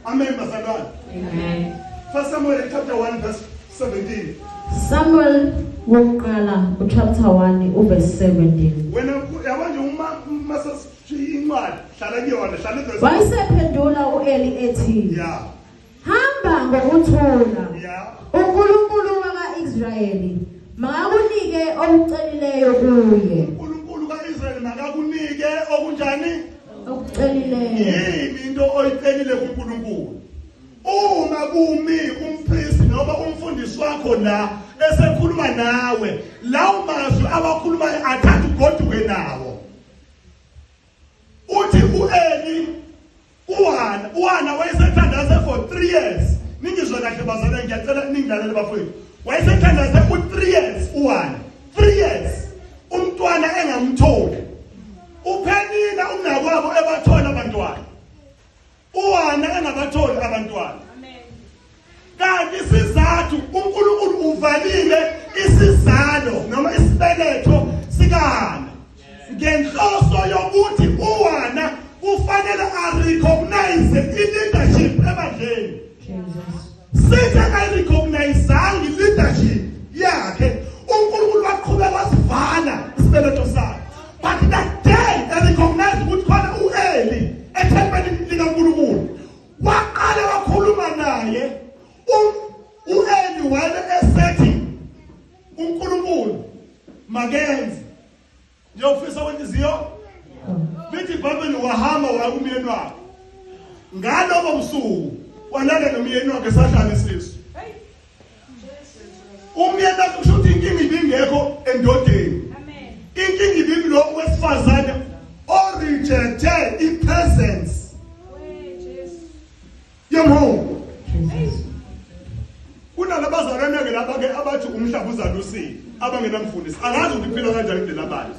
Amen, bazalwane. Amen. First Samuel chapter 1 verse 17. Samuel wokuqala uchapter 1 uverse 17. Wena yabo nje uma masesishiya incwadi, hlala kuyona, hlala verse. Wayesephendula uEli ethi, "Hamba ngokuthula. uNkulunkulu wakaIsrayeli makakunike okucelileyo kuye." uNkulunkulu kaIsrayeli makakunike okunjani? Okucelileyo. Yini into oyicelile kuNkulunkulu? Uma kumi umpriest noma umfundisi wakho la esekhuluma nawe, lawo mazwi awakhulumayo athatha ugoduke nawo. Uthi uEli uHana wayesethandaze for 3 years. Ningizwe kahle bazalwane, ngiyacela ningilalele bafowethu. Wayesethandaze u3 years uHana, 3 years umntwana engamtholi. UPhenina umnakwabo ebathola abantwana, uHana engabatholi abantwana. Amen. Kanti isizathu uNkulunkulu uvalile isizalo noma isibeletho sikaHana ngenhloso yokuthi uHana kufanele a-recognize i-leadership ebandleni. Jesus. Sithi akayirecognizanga i-leadership yakhe, uNkulunkulu waqhubeka wasivala isibeletho sakhe. But that day erecognize ukuthi khona u-Eli ethempelini likaNkulunkulu, waqala wakhuluma naye. U-Eli wabe esethi uNkulunkulu makenze njengokufisa kwenhliziyo. Lithi iBhayibheli wahamba waya kumyeni wakhe. Ngalobo busuku walala nomyeni wakhe sahlala isisu. Umyeni wakhe, kusho ukuthi inkinga ibingekho endodeni. Amen. Inkinga ibikulo wesifazane orejecte i-presence We Jesu. yomholi. Jesus. Kunalabazalwane-ke laba-ke abathi umhlaba uzalusile, abangenamfundisi. Angazi ukuthi iphila kanjani indlela abantu.